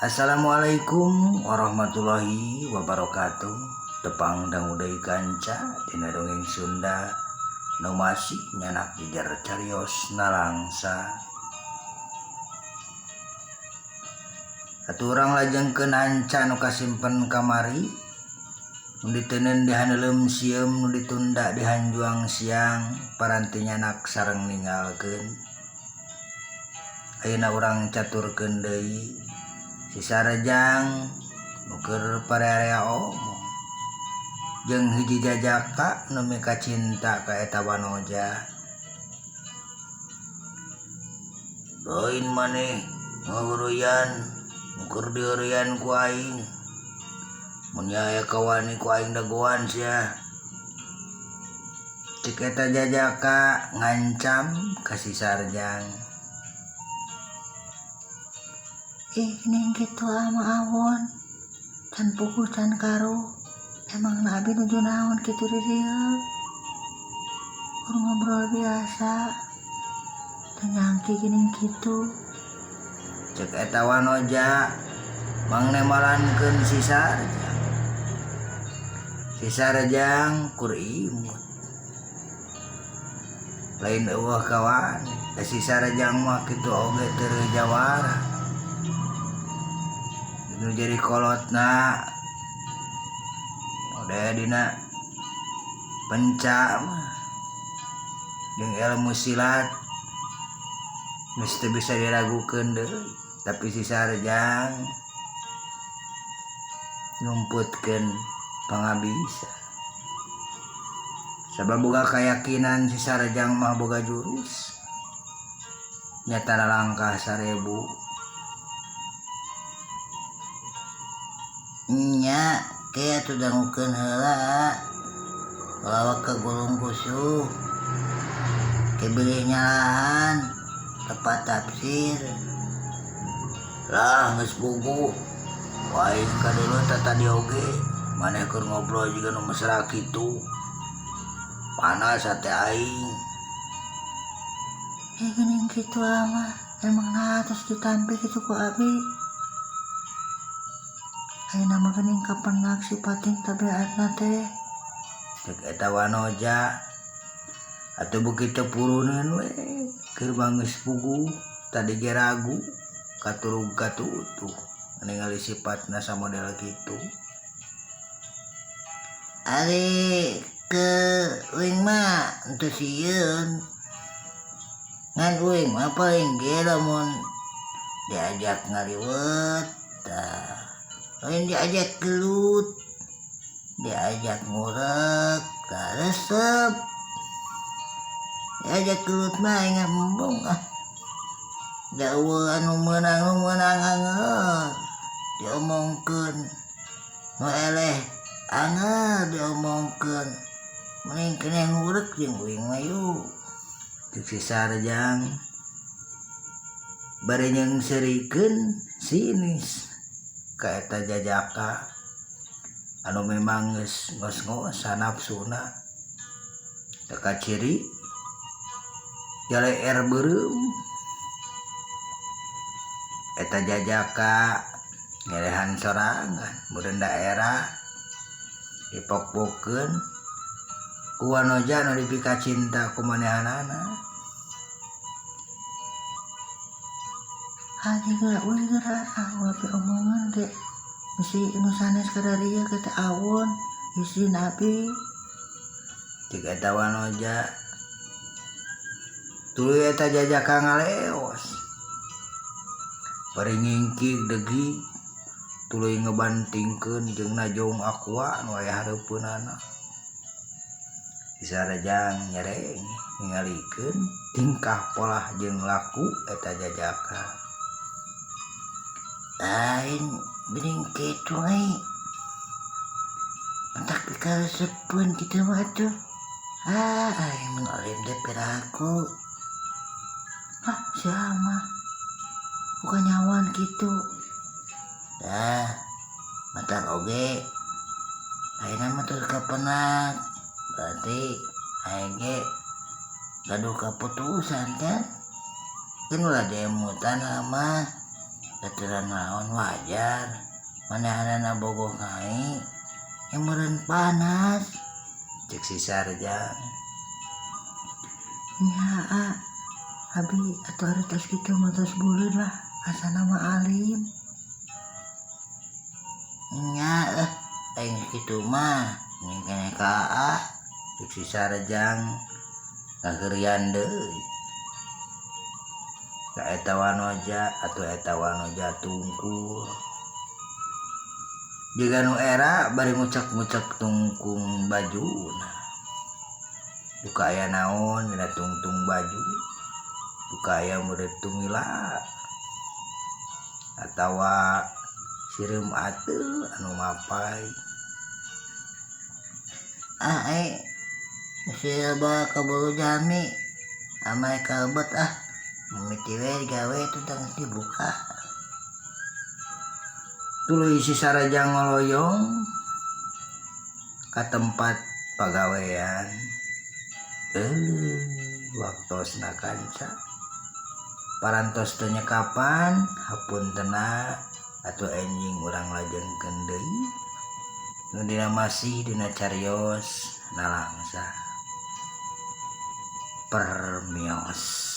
Assalamualaikum warahmatullahi wabarakatuh. Tepang dangu deui kanca dina dongeng Sunda nu masih nyanak jejer carios nalangsa. Atuh urang lajengkeun anca nu kasimpen kamari nu diteuneun dihaneuleum sieum nu ditunda dihanjuang siang paranti nyanak sareng ninggalkeun. Ayeuna urang caturkeun deui si Sarjang nu keur parearea omong jeung hiji jajaka nu mikacinta ka eta wanoja. Lain maneh ngahuruyan nu keur diheureuyan ku aing. Mun aya kawani ku aing dagoan sia. Cek eta jajaka ngancam ka si Sarjang. Ih, ning kitu ama awon. Can puguh can karuh. Emang na abi nuju naon kitu di dieu. Kur ngobrol biasa. Teu nyangki geuning kitu. Cek eta wanoja mangnemalankeun si Sarjang. Si Sarjang kur imut. Lain eueuh kawan, da si Sarjang mah kitu oge teu jawara. Nu jadi kolotna udah dina penca mah jeung ilmu silat mesti bisa diragukeun deui, tapi si Sarjang ngumputkeun pangabisa sabab boga keyakinan si Sarjang mah boga jurus nyata langkah 1000. Nya ke atuh dangukeun heula lawak ke gulung kusuh ke bilih nyalahan tepat tafsir lah geus puguh wae ka dulu tadi oge maneh keur ngobrol juga nu mesra kitu panas hate aing. Geuning kitu ama emang nah terus ditampi kitu ku abi. Ayeuna mah geuning kapenak sipating tabiatna teh. Cek eta wanoja atuh begitu puruneun we keur geus puguh tadi ge ragu katurug katutuh ningali sifatna samodel kitu. Ari ke uing mah henteu sieun. Ngan uing mah paling ge lamun diajak ngaliwet tah. Lain diajak gelut, diajak ngurek, tah resep. Diajak gelut mah aing embung ah. Da eueuh anu meunang nu meunang anger diomongkeun. Nu eleh anger diomongkeun. Mending keneh ngurek jeung uing mah yuk. Cek si Sarjang bari nyeungseurikeun sinis ka eta jajaka anu memang geus ngos-ngosan nafsuna teu kaciri jaleer beureum. Eta jajaka ngelehan sorangan meureun daerah dipok-pokeun ku wanoja nu dipikacinta ku manehanana. Hati geura euy geura ah abi omongan ge bisi nu sanes kadarieu ke teh awon isin abi. Cek eta wanoja tuluy eta jajaka ngaleos bari ngingkig degi tuluy ngebantingkeun jeung najong aqua nu aya hareupeunana. Si Sarjang nyereng ningalikeun tingkah polah jeung laku eta jajaka. Lain bening kitu ai. Entak pikaresepeun kitu mah atuh. Ah, aing mun alim teh piraku. Ah, siapa? Bukan nyawan kitu. Dah, matak oge. Ayeuna mah terus kapenak. Berarti aing ge gaduh kaputusan kan? Kan ulah demutan mah. Da teu naon wajar manehanana bogoh kai yang meureun panas. Cek si Sarjang. Nya a, abi atuh ari tos kitu mah tos buleud lah, asana mah alim. Nya aing kitu mah ning keneh ka aa. Cek si Sarjang ngaheureuyan deui. Ka eta wanoja atuh eta wanoja tungkul. Jiga nu era bari ngucek-ngucek tungkung bajuna. Duka aya naon dina tungtung baju. Duka aya meureut tumila atawa sireum ateul anu mapai. Ah si abah kaburu jami amai kalebet ah mimiti we gawe tentang dibuka. Tuluy si Sarajang ngoloyong ka tempat pagawean. Waktosna kanca. Parantos teu nyekapan hapuntena atuh enjing urang lajengkeun deui. Nu dina masih dina carios nalangsa. Permios.